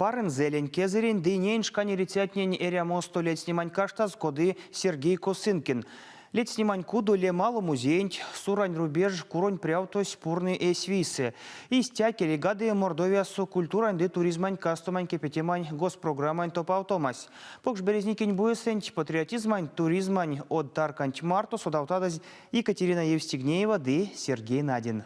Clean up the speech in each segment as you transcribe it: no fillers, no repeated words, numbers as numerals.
Парынзэлень, кезэрень ды неень шкань эрицятнень эрямосто ледстнемань каштаз коды Сергей Косынкин. Ледстнемань кудо лем ало музеенть Сурань рубеж куронь прявтось пурны эсь вийсэ. Истя келейгады Мордовиясо культурань ды туризмань кастомань кепетемань госпрограммань топавтомась. Покш Березникень буесэнть патриотизмань, туризмань од тарканть марто содавтадызь Екатерина Евстигнеева ды Сергей Надин.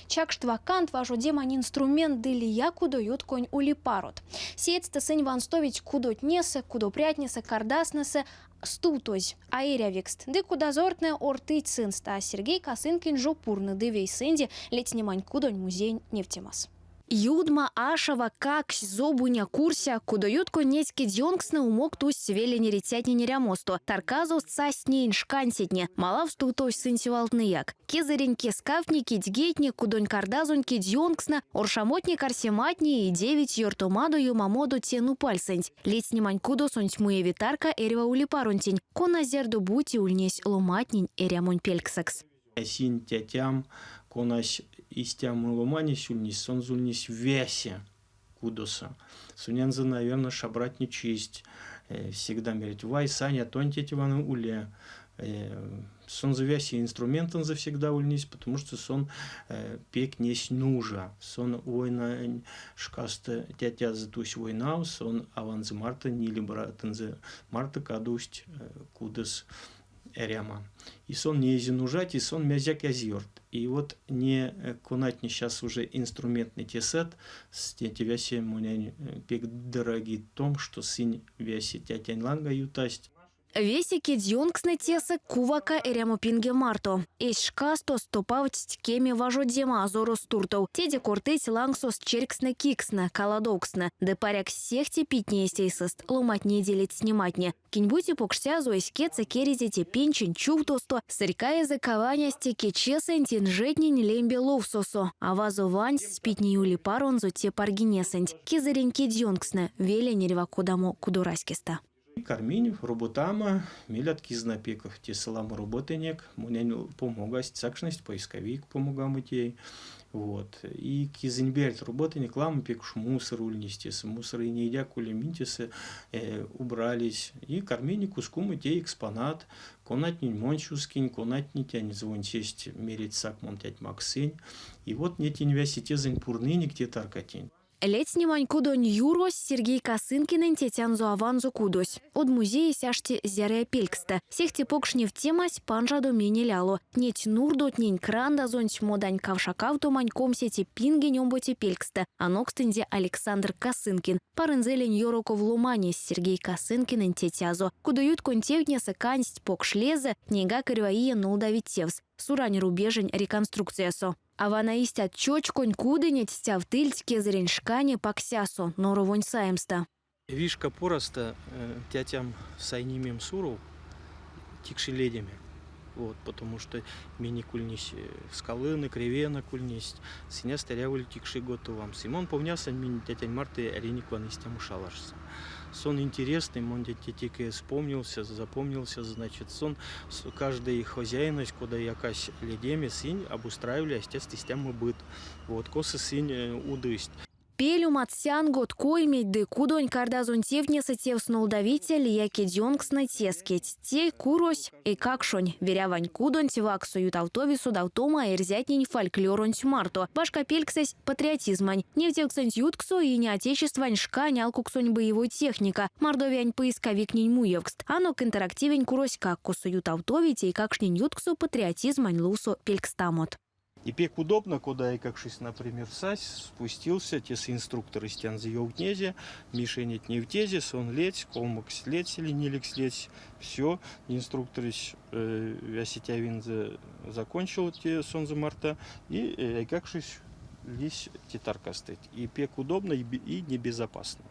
Чакшт, вакант, важодемань инструмент ды лия кудоютконь улипарот. Сеедьстэ сынь ванстовить кудотнесэ, кудопрятнесэ, кардазтнэсэ, стувтозь, а эрявикст. Ды кудазортнэ ортыть сынст, а Сергей Косынкин жо пурны ды вейсэнди ледстнемань кудонь музеень невтемас. Юдма, ашава, каксь, зобуня, курся, кудоютконь неть кедьёнкстнэ умок тусть велень эрицятнень эрямосто. Тарказост састь неень шкансетне, малав стувтовсть сынсь валтнэяк. Кезэрень кескавтне, кедьгетне, кудонь-кардазонь кедьёнкстнэ, оршамотне-карсематне идевить ёртомадо-ёмамодо те нупальсэнть. Ледстнемань кудосонть муеви тарка эрьва улипаронтень, кона зярдо-бути ульнесь ломантнень эрямонь пельксэкс. Эсинь тетям, конась истямо ломанесь ульнесь, сонзэ ульнесь весе кудосо. Сонензэ, наверное, шабратне честь. Всегда мерить, вай, Саня, тонь тетя ваны уле. Сонзэ весе инструментэнзэ всегда ульнесь, потому что сон пек несь нужа. Сон войнань шкасто тетязо тусь войнав, сон аванзо марто, ниле братонзо марто кадовсть кудос эрямо. И сон не нужать, и сон мязяк язёрт. И вот не конатне сейчас уже инструментный те сет, те весе монень пек дороги том, что сынь весе тятянь ланга ютасть. Весе кедьёнкстнэ тесэ кувака эрямопинге марто. Эсь шкастост топавтсть кеме важодема азорост туртов. Теде кортыть лангсост черькстнэ-кикстнэ, каладовкстнэ. Ды, паряк, сехте питнеесь эйсэст ломантнеде ледстнематне. Кинь-бути покштязо эсь кедьсэ керизе те пенченть чувтосто, сырькаезэ каванясь те кечесэнть инжетнень лембе ловсосо. Авазо ванстсь питней ули-паронзо те паргинесэнть. Кезэрень кедьёнкстнэ, велень эрьва кодамо кудораськестэ. Карминь роботамо, мелят кизна пек тесэ ламо роботынек, монень помогасть, сакшность поисковик помогамо тей. Вот. И кизэнь роботынек ламо пек уш мусор ульнесь тесэ, мусор и не едя коли минь тесэ убрались. И карминек ускомо те экспонат, конатнень монсь ускинь, конатнень тянь звонсесть мерить сак мон тять максынь. И вот нетень весе тезэнь пурнынек те таркатень. Ледстнемань кудонь юрось Сергей Косынкинэнь тетянзо-аванзо кудось. Од музеесь ашти зярыя пельксстэ. Сехте покш невтемась панжадо менель ало. Неть нурдотнень, крандазонть, модань кавшакавтомань комсете пингень омбоце пельксстэ анокстынзе Александр Косынкин. Парынзэлень ёроков ломанесь Сергей Косынкинэнь тетязо. Кудоютконь тевтнесэ кандсть покш лезэ, нейгак эрьва ие нолдавить тевс Сурань рубежень реконструкциясо. А вана истят чочконь кудынеть стявтыльть кезэрень шкане паксясо, норовонь саемстэ. Вишка порасто тетям сайнимем Суров тикшеледеме. Вот, потому что минек ульнесь скалынек, ревенок ульнесть. Сыняст эряволь тикше готовамс. И мон помняса минь тетянь марто эринек вана истямо шалашсо. Сон интересный, мон теке вспомнился, запомнился, значит, сон каждый хозяинось, кода якась ледеме, сынь обустраивали естественно, истямо быт. Вот, косо сынь удысть. Пелюмат, сянгот, койметь ды кудонь кардазонь тевтнесэ тевс нолдавить лия кедьёнкстнэ тескеть. Те курось эйкакшонь Верявань кудонть вакссо ютавтови содавтома эрзятнень фольклоронть марто. Башка пельксэсь патриотизмань. Невтевксэнть ютксо Ине Отечествань шкань алкуксонь боевой техника, Мордовиянь поисковиктнень муевкст. Анок интерактивень куроськак, косо ютавтовить эйкакштнень ютксо патриотизмань лувсо пелькстамот. И пек удобно, кода эйкакшось, например, сась, спустился, тесэ инструкторось тензэ ёвтнезе, мишенеть невтезе, сон ледсь, колмоксть ледсь или нилексть ледсь, все, инструкторось весе тевензэ закончил те сонзэ марто, и эйкакшось лиссь те таркастыть. И пек удобно, и небезопасно.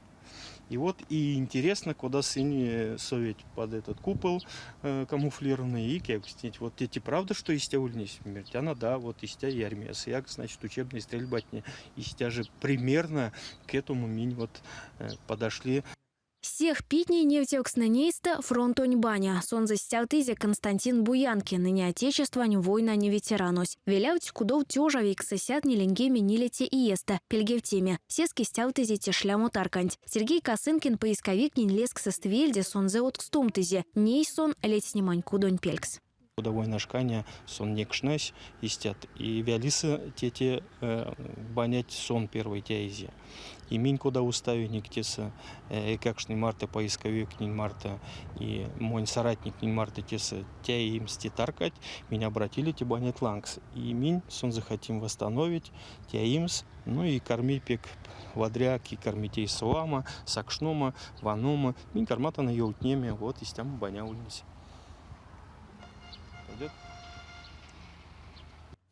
И вот и интересно, кода сынь советь под этот купол камуфлированный и кевкстнить. Вот эти правда, что истя ульнесь? Мертяна, да, вот истя и армия. Як, значит, учебной стрельбатне. Истя же примерно к этому минь вот подошли. Сех питней невтевкстнэнь эйстэ фронтонь баня. Сонзэ стявтызе Константин Буянкин, Ине Отечествань войнань ветеранось. Велявтсь кудов 1944 иестэ, пильгевтеме. Сеске стявтызе те шлямо тарканть. Сергей Косынкин поисковиктнень лезксэст вельде сонзэ одкстомтызе. Ней сон ледстнемань кудонь пелькс. Кода война шкане сон некшнесь истят. И велесэ те банять сон первой теизе. И минь кода уставиник тесэ эйкакштнень марто, поисковиктнень марто и монь соратниктнень марто тесэ теемс те таркать, минь обратили те банять лангс. И минь сонзэ хотим восстановить, теемс, ну и карми пек вадря, ки карми тей совамо, сакшномо, ваномо. Минь карматано ёвтнеме, вот истямо баня ульнесь. Пойдет?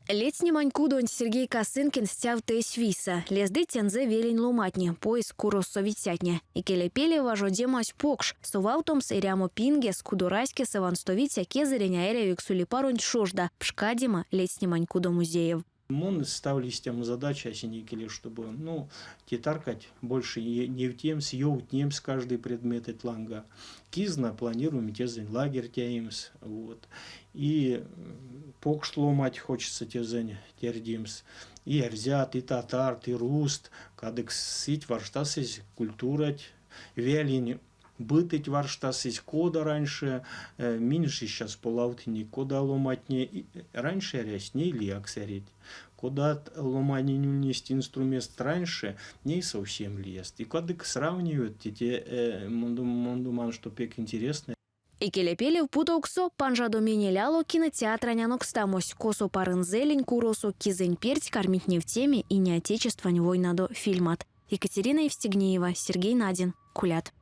Ледстнемань кудонть Сергей Косынкин стявты эсь вийсэ. Лездыть тензэ велень ломантне, поиск курос совицятне. Икелепелев важодемась покш. Совавтомс эрямо пингес, кудораськесэ ванстовиця кезэрень аэрявикс улипаронть шожда, пшкадема ледстнемань кудо музеев. Мон ставлю истямо задача эсень икеле, чтобы, ну, те таркать больше невтемс, ёвтнемс каждый предметэнть ланга. Кизна планируем тезэнь лагерь теемс, вот. И покш ломать хочется тезэнь тердемс. И эрзят, и татарт, и рузт, кадык сыть варштасызь культурать, велень бытыть варштасызь, кода раньше, минь же сейчас полавтынек, кода ломатне раньше эрясть, ней лиякс эрить. Кодат ломанень ульнесть инструмент раньше, ней совсем лияст. И кадык сравнивают, те мон думан, что пек интересно. Икелепелев путовксо панжадо менель ало кинотеатрань анокстамось, косо Парынзэлень куросо кизэнь перть кармить невтеме Ине Отечествань войнадо фильмат. Екатерина Евстигнеева, Сергей Надин. Кулят.